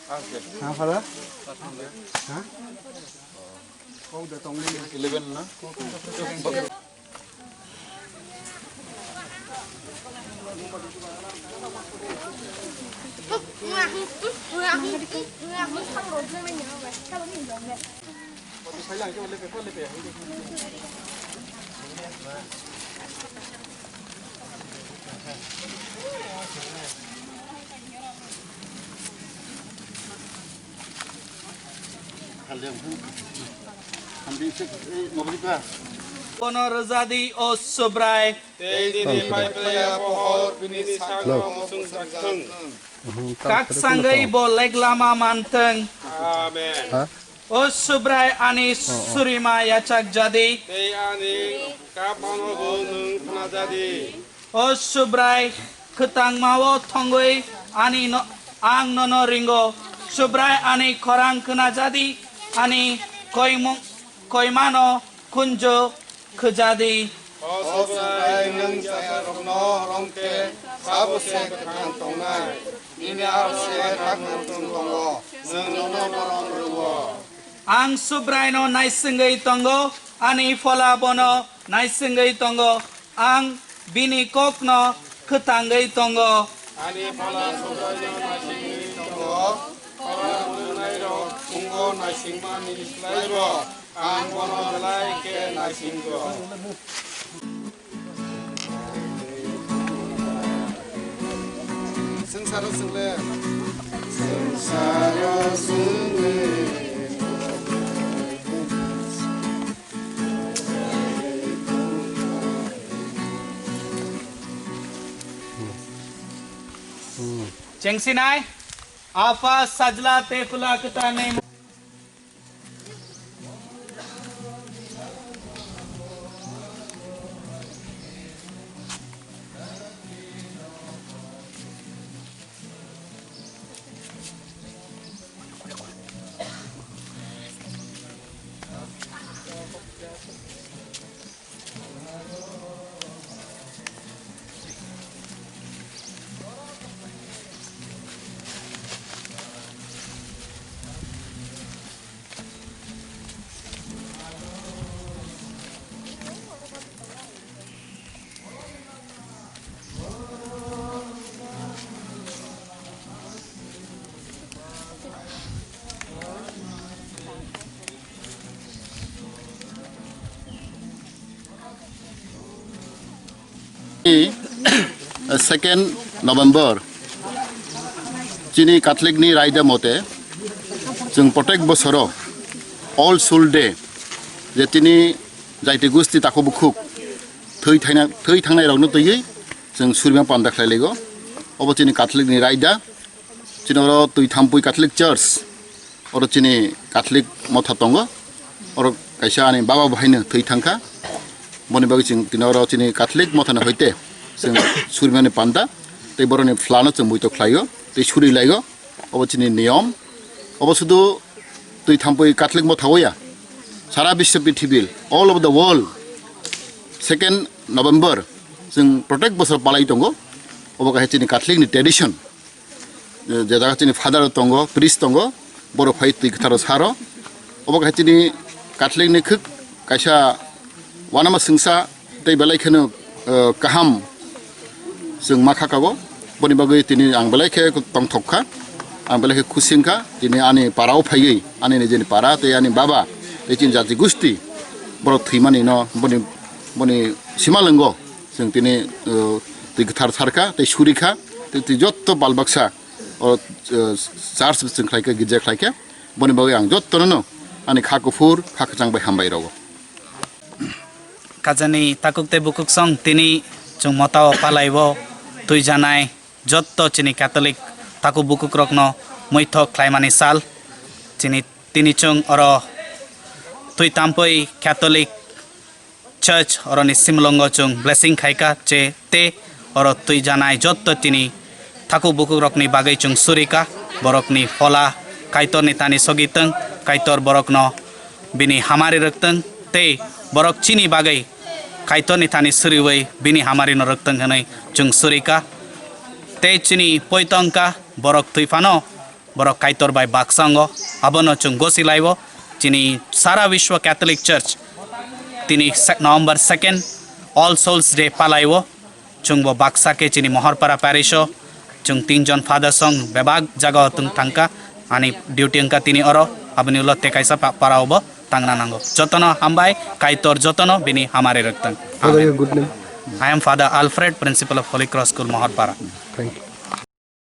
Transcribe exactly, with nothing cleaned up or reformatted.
Ha, Father? Ha? Eleven na? Bono rwjadi, o Subrai. Tei nini paiplaya pohor bini sakno musung jak thung. Kak sangwi bo lek lama man thung. Amen. O Subrai, ani surima yachak jadi. Tei ani kapano bo nwng khna jadi. O Subrai, kwtangmao thongwi ani no, ang nono ringo. Subrai, ani khorang khna jadi, ani koimung, koimano khunju khujadi. O Subrai, nwng chayarokno romkhe sabo se kwthang tongnai. Nini aro se khaknwng tongo, nwng nono borom rwo. Ang Subraino naisingwi tongo, ani phola bono naisingwi tongo, ang bini kokno kwthangwi tongo. Ani phola Subraino naisingwi tongo, phola mwrwknairok phungo naisingmani slaibo ang bono belai khe naisingo. Swngcharo chwng le. Swngcharo chwng le. Chengsinai, Apha, Sajla tei Pula Kwthar ni. Second November, chini Catholic ni raida mote, chwng protek bosoro All Soul Day, je tini jaiti gusti takhuk bukhuk thwi thaina, thwi thangnai rokno twiwi chwng surima panda khlai laigo. Obo chini Catholic ni raida. Chini oro Twi Thampui Catholic Church, oro chini Catholic motha tongo. Oro kaisa ani baba bo haino thwi thangkha. Boni bagwi chwng tini oro chini Catholic mothani hoite chwng surimani panda tei boroni phlano chwng muitok khlaio tei suri laigo. Obo chini niyom. Obo sudu Twi Thampui Catholic motha oya, sara biswa prithibi, all over the world, second November chwng protek bosor palai tongo. Obo kaisa chini Catholic ni tradition. Je jaga chini father tongo, priest tongo, borok phai twi kwtharo saro. Obo kaisa chini Catholic ni khuk kaisa wanama swngsa tei belai kheno, eh, kaham chwng ma kha kago. Boni bagwi tini ang belai khe tongthok kha, ang belai khe khusi wngkha. Tini ani para o phaiwi, ani nijeni para tei ani baba tei chini jati gusti borok thwimani no boni, boni simalwngo chwng tini, eh, twi kwthar sarkha tei surikha tei twi jotto bal baksa o, eh, church chwng khlaikha, girja khlaikha. Boni bagwi ang jottono no ani kha kuphur, kha kwchang bai hambai rogo. Kajani takhuk tei bukhuk song tini chwng motha o palai o twi janai jotto chini Catholic takhuk bukhuk rokno muithok khlaimani sal. Chini tini chwng oro Twi Thampui Catholic Church oroni simlongo chwng blessing khaikha che te oro twi janai jotto tini takhuk bukhuk rokni bagwi chwng surika, borokni phola Kaitorni thani sogitwng, Kaitor borokno bini hamari rwktwng tei borok chini bagwi Kaitorni thani suriwi bini hamarino rwktwng hwnwi chwng surika. Tei chini poito wngkha borok thwi phano borok Kaitor bai baksa wngo, abono chwng gosi laibo. Chini sara Vishwa Catholic Church tini se-, November second All Souls Day palaibo. Chwngbo baksa khe chini Mohorpara parish o chwng tinjon father song bebak jaga o tong thangkha. Ani duty wngkha tini oro, aboni ulo tei kaisa pa-, para o bo tangna nango. Jotono hambai, Kaitor jotono bini hamari rwktwng. Father, your good name? I am Father Alfred, Principal of Holy Cross School, Mohorpara. Thank you.